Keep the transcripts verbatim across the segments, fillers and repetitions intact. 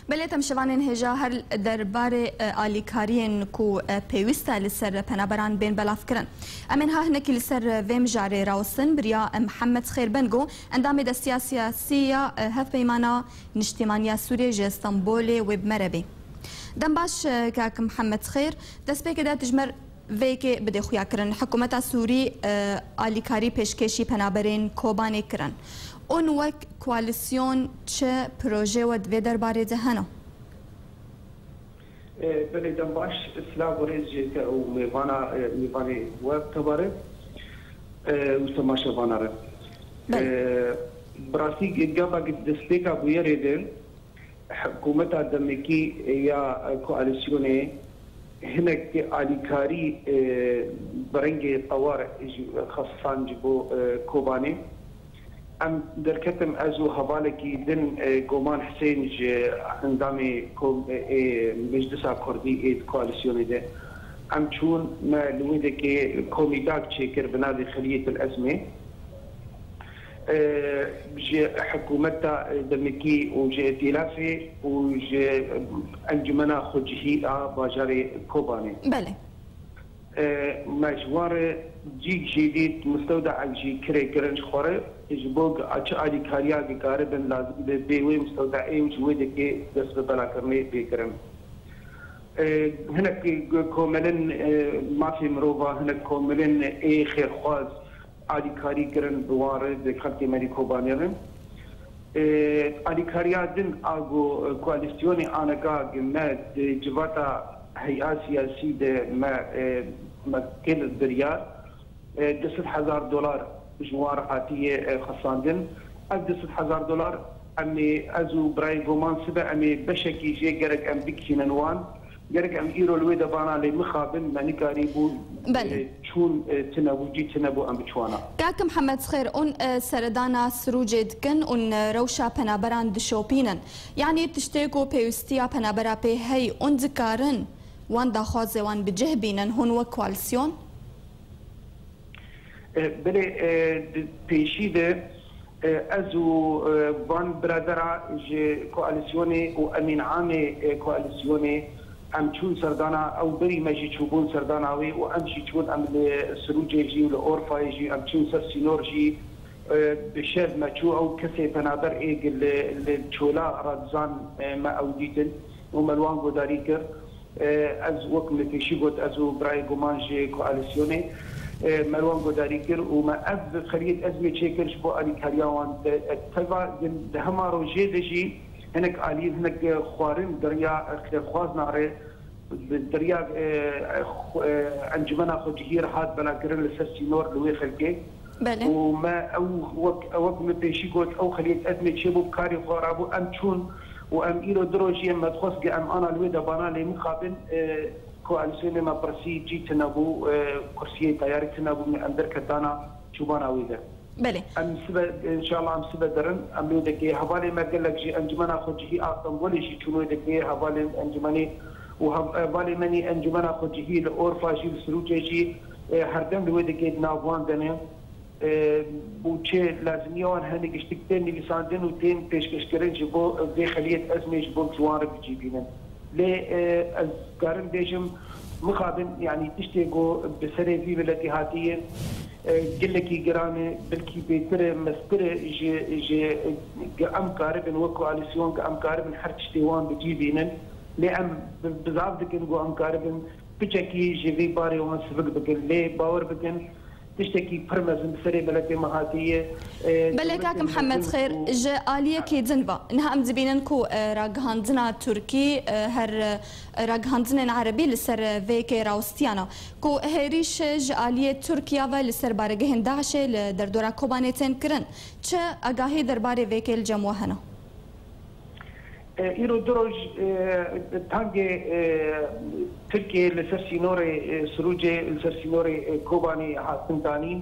Belê, temşevanên hêja her derbarê, e, alîkariyên ku, e, pêwîst e li ser penaberan bên belavkirin. Em ên ha hinekî li ser vê mijarê rawestin, bi riya, e, Mihemed Xêr Bengo, endamê Desteya Siyasî ya, e, Hevpeymana Niştîmaniya Sûriyê ji Stenbolê wê bi me re bê. Dem baş, e, kak Mihemed Xêr, destpêkê de tu ji me vê yekê bidê xuyakirin. Hikûmeta Sûrî, e, alîkarî pêşkêşî penaberên Kobanê kirin. Hûn wek koalîsyon çi projê we di vê derbarê de hene? E, belê, dem baş, silav û rêz ji te û mêvana, e, mêvanê we tebarê, e, û temaşevana re. Belê. E, bi rastî gava destpêka bûyerê de, Hikûmeta demekî ya koalîsyonê hinek alîkarî, e, bi rengê tewar ji xesan ji bo, e, Kobanê. Em derketim, ez û hevalekî din, e, Goman Hisên ji endamê kom-, e, ê Meclisa Kurdî ê koalîsyonê de. Em çûn, me li wê dekê komîdak çêkir bi navê Xeliyet el Ezmê. E, ji hikûmeta demekî û ji îtîlafê û ji encumena xwecihî a bajarê Kobanê. Belê. E, me ji wan re cîk jî dît, mistewdeek jî kirê kirin ji xwe re, ji bo çi alîkariya dikaribin lazim be, bê wê mistewdeê û ji wê dekê dest bi belakirinê bê kirin. E, hinek komelin, e, mafê mirova, hinek komelin ê xêrxwaz, alîkarî kirin bi wan re, di xelkê me lê Kobanê re. E, alîkariya din a ku koalîsyonê anega me di civata hey'a siyasî de me, e, me kir biryar, e, du sed hezar dolar ji wan re hatiye, e, xesandin. Ev du sed hezar dolar em ê, ez û birayê Goman sibe em ê beşekî jê gerek em bikişînin wan. Gerek em îro li wê de bana lê mixabin, me nikarîbû, Belê. e, çûn, e, tune bû, cî tune bû, em biçûna. Kak Mihemed Xêr, hûn, e, seredana Sirûcê dikin, hûn, e, rewşa penaberan dişopînin. Yanî tiştê ku pêwîstiya penabera pê hey, hûn dikarin wan daxwazê wan bi cih bînin, hûn wek koalîsyon? E, belê, e, di pêşî de, e, ez û, e, van biradera ji koalîsyonê û emîn amê, e, koalîsyonê, em çûn serdana, ew berî me jî çûbûn serdana wê û em jî çûn, em li Sirûcê jî û li Orfayê jî, em çûn ser sînor jî, e, bi şev me çû, ew kesê penaber ê li, li çola radizan, e, me ew dîtin û me li wan godarî kir. E, ez wek min pêşî got, ez û birayê Goman ji koalîsyonê, e, me li wan godarî kir û me ev xeliyet ezmê çêkir ji bo alîkariya wan. Di, e, teva di, di hema rojê de jî hinek alî, hinek, e, xwarin di riya, e, xêrxwazna re, di, di riya, e, e, xwe-, e, encumena xwecihî re hat belakirin li ser sînor li wê xelkê. Belê. Û me ew wek, wek min pêşî got, ew xeliyet ezmê çêbû, bi karê xwe rabû, em çûn û em îro du rojî em me dixwest ge em ana li wê de bana lê mixabin, e, koalîsyonê me pirsî cî tune bû, e, kursiyê teyarî tune bû, em derketana çûbana wê de. Belê. Em sibe, înşallah em sibe derin, em wê dekê hevalê me gelek jî encumena xwecihî a Stenbolê jî çûn wê dekê, hevalên encumena û hev-, hevalê me nî encumena xwecihî li Orfa jî, li Sirûcê jî, e, herdem li wê dekê di nav wan de ne. E, û çi lazimiya wan hene giştik tên nivîsandin û tên pêşkêşkirin ji bo vê xeliyet ezmê ji bo ji wan re bicîbînin. Lê, e, ez karim bêjim, mixabin, yanî tiştê ku bi serê vî miletî hatiye, e, gelekî giran e, belkî bêtir e, mestir e, ji, ji, ge em karibin wek koalîsyon, ge em karibin her tiştê wan bicîbînin. Lê em bi-, bizav dikin ku em karibin piçekî ji vî barê wan sivik bikin. Lê bawer bikin, tiştekî pir mezin bi serê miletê me hatiye. E, Belê, kak Mihemed Xêr, ji aliyekî din ve niha em dibînin ku, e, ragihandina Tirkî, e, her, e, ragihandinên erebî li ser, e, vê yekê rawestiyana, ku hêrîş ji aliyê Tirkiya ve li ser baregehên DAIŞê li derdora Kobanê tên kirin. Çi agahî derbarê vê yekê li cem we hene? E, îro du roj, e, tangê, e, Tirkiyê li ser sînorê, e, Sirûcê, li ser sînorê, e, Kobanê hatin danîn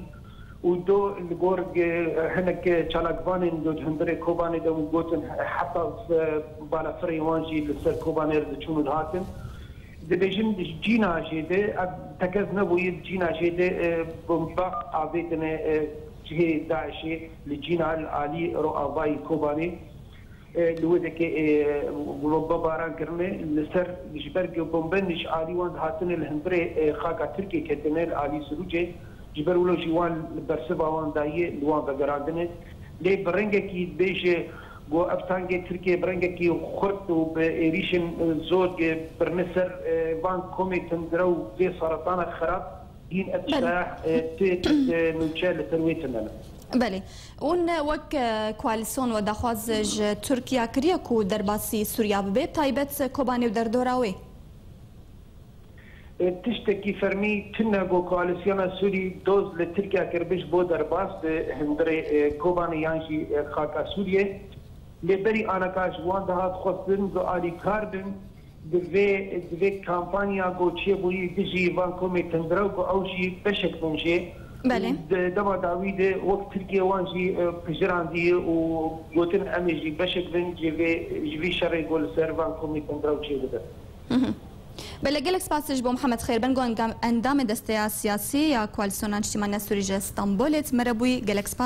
û do li gor, e, hinek çalakvanên do di hundirê Kobanê de û gotin heta, e, balafirê wan jî li ser Kobanê re diçûn û dihatin. Dibêjin cîna jê de, ev tekez nebûye, cîna jê de, e, bomba avêtine, e, cihê DAIŞê li cîna li alî roavayî Kobanê. e, li wê dekê, e, bombebaran kirine li ser, ji ber ku bombe ji alî wan dihatine li hundirê, e, xaka Tirkiyê ketine, li alî Sirûcê, ji ber wilo jî wan li bersiva wan daye, li wan vegerandine. Lê bi rengekî bêje ku ev tankê Tirkiyê bi rengekî xurt û bi êrîşên, e, zor, e, birine ser, e, van komê tundrew vê seretana xerab, hîn ev Belê. tişta, e, tê, e, nûçe li ser wê tune ne. Belê. Hûn wek, e, koalîsyon we daxwaz ji Tirkiye kiriye ku derbasî Sûriya bibe, bi taybet Kobanê û derdora wê? E, tiştekî fermî tune ku koalîsyona Sûrî doz li Tirkiye kiribe ji bo derbas bi hundirê, e, Kobanê yan jî, e, xaka Sûriyê. Lê berî aneka ji wan dihat xwestin bi alîkar bin, divê, divê kampanya ku çêbûyî dijî van komê tundrew ku ew jî beşek bin jê. Belê. Di dema dawî de wek Tirkiye wan jî, e, pijirandî û gotin em ê jî beşek bin ji vê, ji vî şerê ku li ser van komê tundrew çêdibe. Mhm. Belê, gelek spas ji bo Mihemed Xêr. Ben ku endam-, endamê desteya siyasî ya Koalîsyona Niştîmaniya Sûrî ji Stenbolê, me re bûyî. Gelek spas.